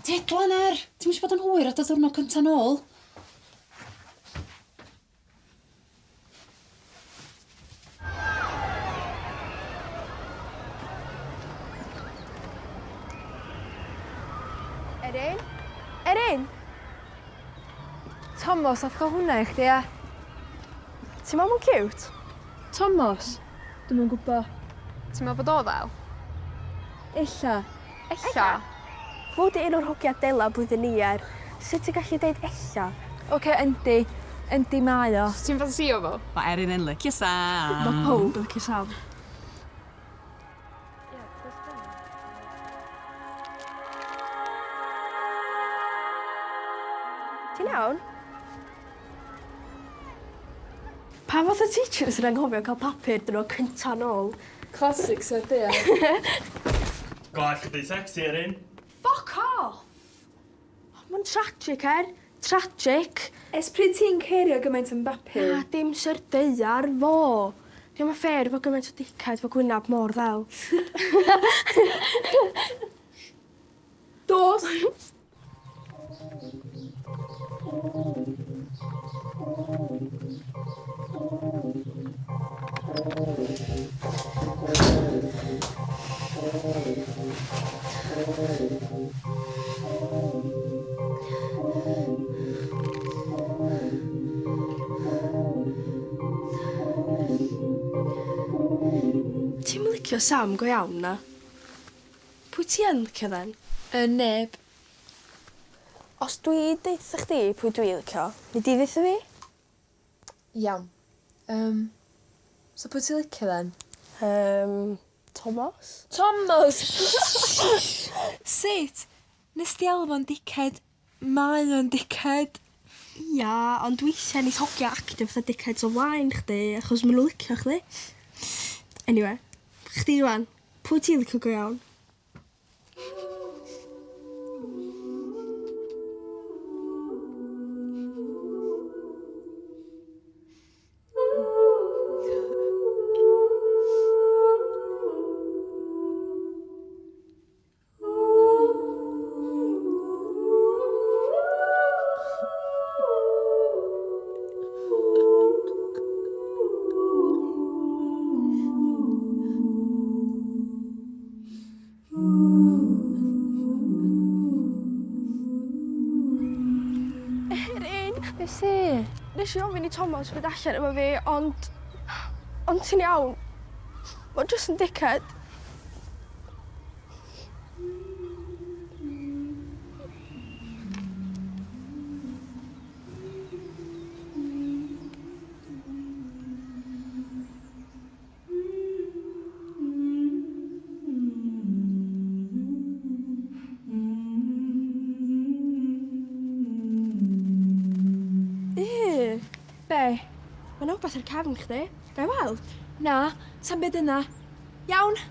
Tedlan er! Ti'm isio bod yn hwyr ar dy ddiwrnod cynta nôl. Erin? Erin! Tomos nath gael hwnna i chdi, ia? Ti'n meddwl mae'n cute? Tomos? Dwi'm yn gwbo. Ti'n meddwl bod o ddel? Ella. Ella? Fo 'di un o'r hogia dela blwyddyn ni er. Sut ti'n gallu deud ella? Oce yndi. Yndi mae o. So ti'n ffansïo fo? Ma' Erin yn licio Sam. Ma' powb yn licio Sam. Ti'n iawn? Pa fath o teacher sy'n anghofio cael papur diwrnod cynta nôl? Classic Sir Dea. Gwallt chdi sexy Erin. Fuck off! Mae'n tragic Er. Tragic. Ers pryd ti'n cerio gymaint am bapur? Na dim Sir Daear, fo. Dio'm yn fair fo gymaint o dickhead fo gwynab mor ddel. Dos! Ti'm yn licio Sam go iawn na? Pwy ti yn licio then? Yy neb. Os dwi deutha chdi pwy dwi licio, nei di ddeutha fi? Iawn. Yym, so pwy ti licio then? Yym, Tomos. Tomos! Sut? Nes di alw fo'n dickhead? Mae o'n dickhead. Ia, ond weithia neith hogia actio fatha dickheads o flaen chdi achos ma' n'w licio chdi. Eniwe, chdi ŵan, pwy ti'n licio go iawn? Erin! Be' sy? Nesh i ofyn i Tomos fynd allan efo fi ond ond ti'n iawn. Ma' o jyst yn dickhead. Yy! Be'? Ma' 'na wbath ar cefn chdi. Gai weld? Na, sa'm byd yna. Iawn?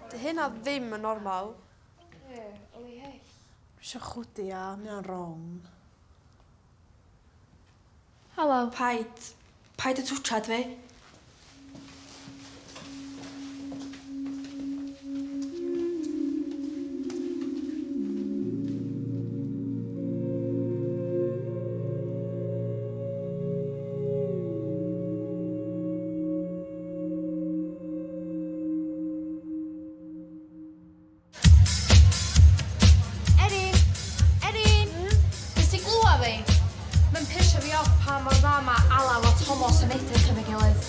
'Di hynna ddim yn normal. Ie, oedd hi hyll. Dwi isio chwydu a ma' hynna'n rong. Helo. Paid. Paid â twtsiad fi. Erin! Erin! Nes ti glwa fi? Mae'n pisio fi off pa mor dda mae Alaw a Tomos yn edrych efo'i gilydd.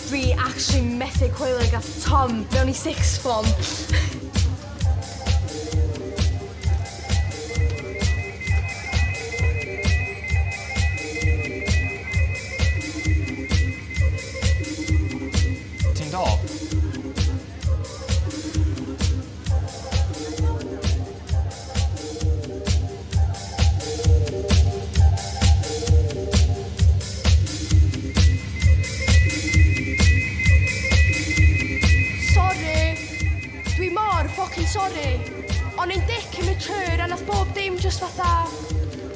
Dwi actually methu coelio gath Tom mewn i sixth form. Ti'n dod? Sori! Dwi mor fucking sori. O'n i'n dick immature a nath bob dim just fatha...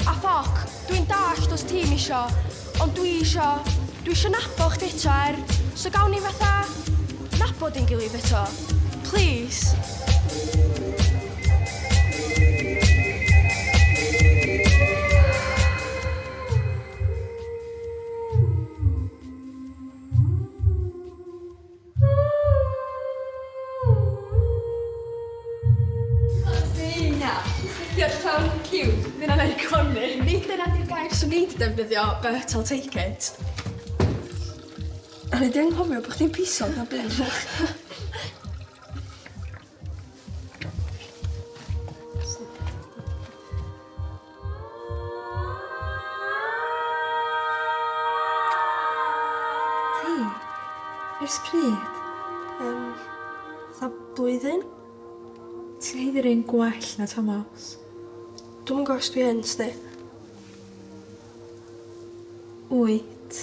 A ffoc, dwi'n dallt os ti'm isio, ond dwi isio. Dwi isio nabo chdi eto er. So gawn ni fatha... Nabod ein gilydd eto. Please. Diolch llawn cute. Mae'n anodd i clonu. Nid dyna di'r gair swn i 'di defnyddio, but I'll take it. O'n i 'di anghofio bo' chdi'n piso fatha buwch. Ti? Ers pryd? Fatha blwyddyn? Ti'n haeddu'r un gwell na Tomos. Dwi'm yn gwbo os dwi yn, sdi. Wyt.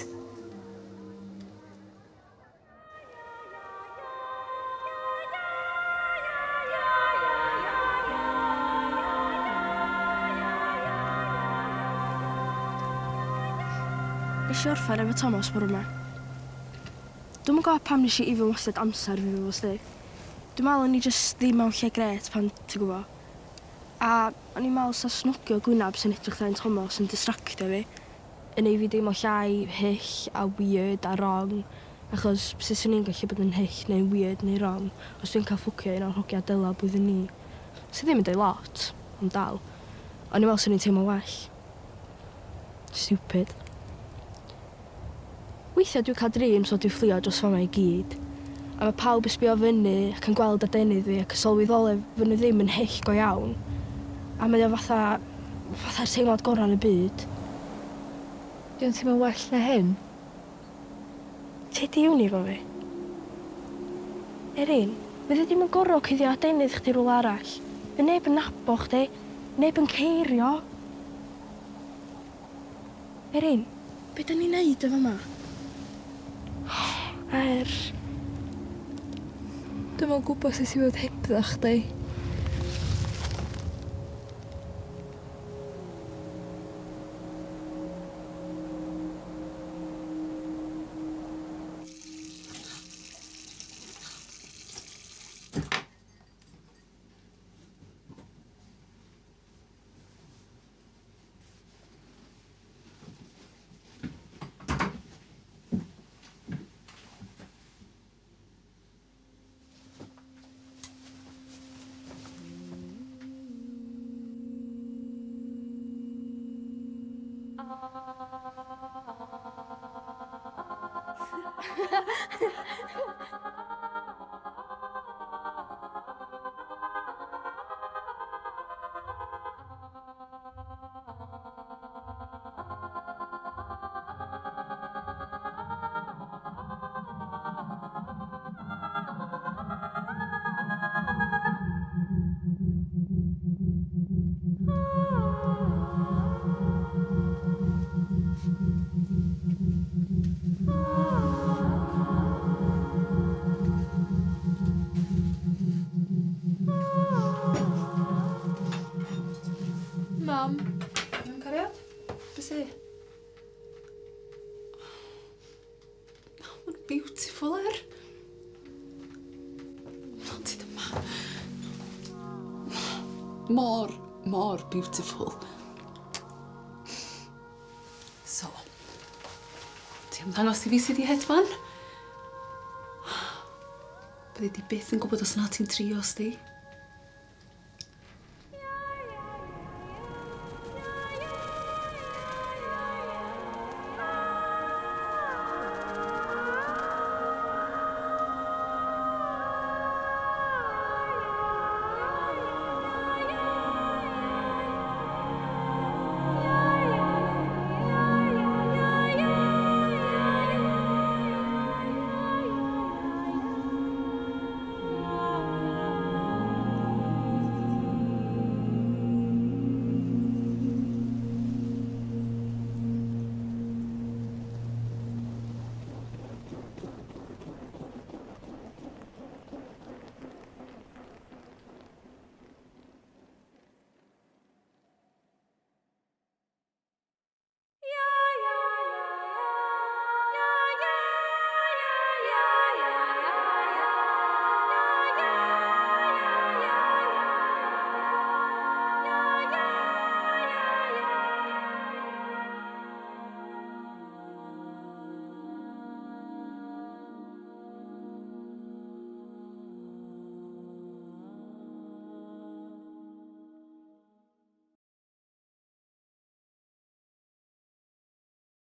Nes i orffen efo Tomos bore 'ma. Dwi'm yn gwbo pam nes i even wastad amser fi efo sdi. Dwi'n meddwl o'n i jyst ddim mewn lle grêt pan ti'n gwbo. A o'n i'n meddwl sa snogio gwynab sy'n edrych fatha un Tomos yn distractio fi. Yn neu' fi deimlo llai hyll a weird a wrong. Achos sut swn i'n gallu bod yn hyll neu'n weird neu wrong os dwi'n cael ffwcio un o'r hogia dyla blwyddyn ni. Sy ddim yn deud lot, ond dal. O'n i'n meddwl swn i'n teimlo well. Stupid. Weithiau dwi'n cael dreams o dwi'n fflio dros fama i gyd. A mae pawb yn sbio fyny ac yn gweld adenydd fi ac yn sylweddoli fod nhw ddim yn hyll go iawn. A mae o fatha, fatha'r teimlad gorau yn y byd. Dwi'n teimlo'n well na hyn. Ti di uni fo fi? Erin, fyddi ddim yn gorfod cuddio adenydd chdi rhywle arall. Fydd neb yn nabo chdi, neb yn ceirio. Erin, be da ni'n neud efo yma? Er... Dwi'm yn gwybod sut i fod hebddo chdi. beautiful, Er. Fel ti dyma. Mor, mor beautiful. So, ti am ddangos i fi sydd i hedfan? Byddi di byth yn gwybod os na ti'n trio, sti.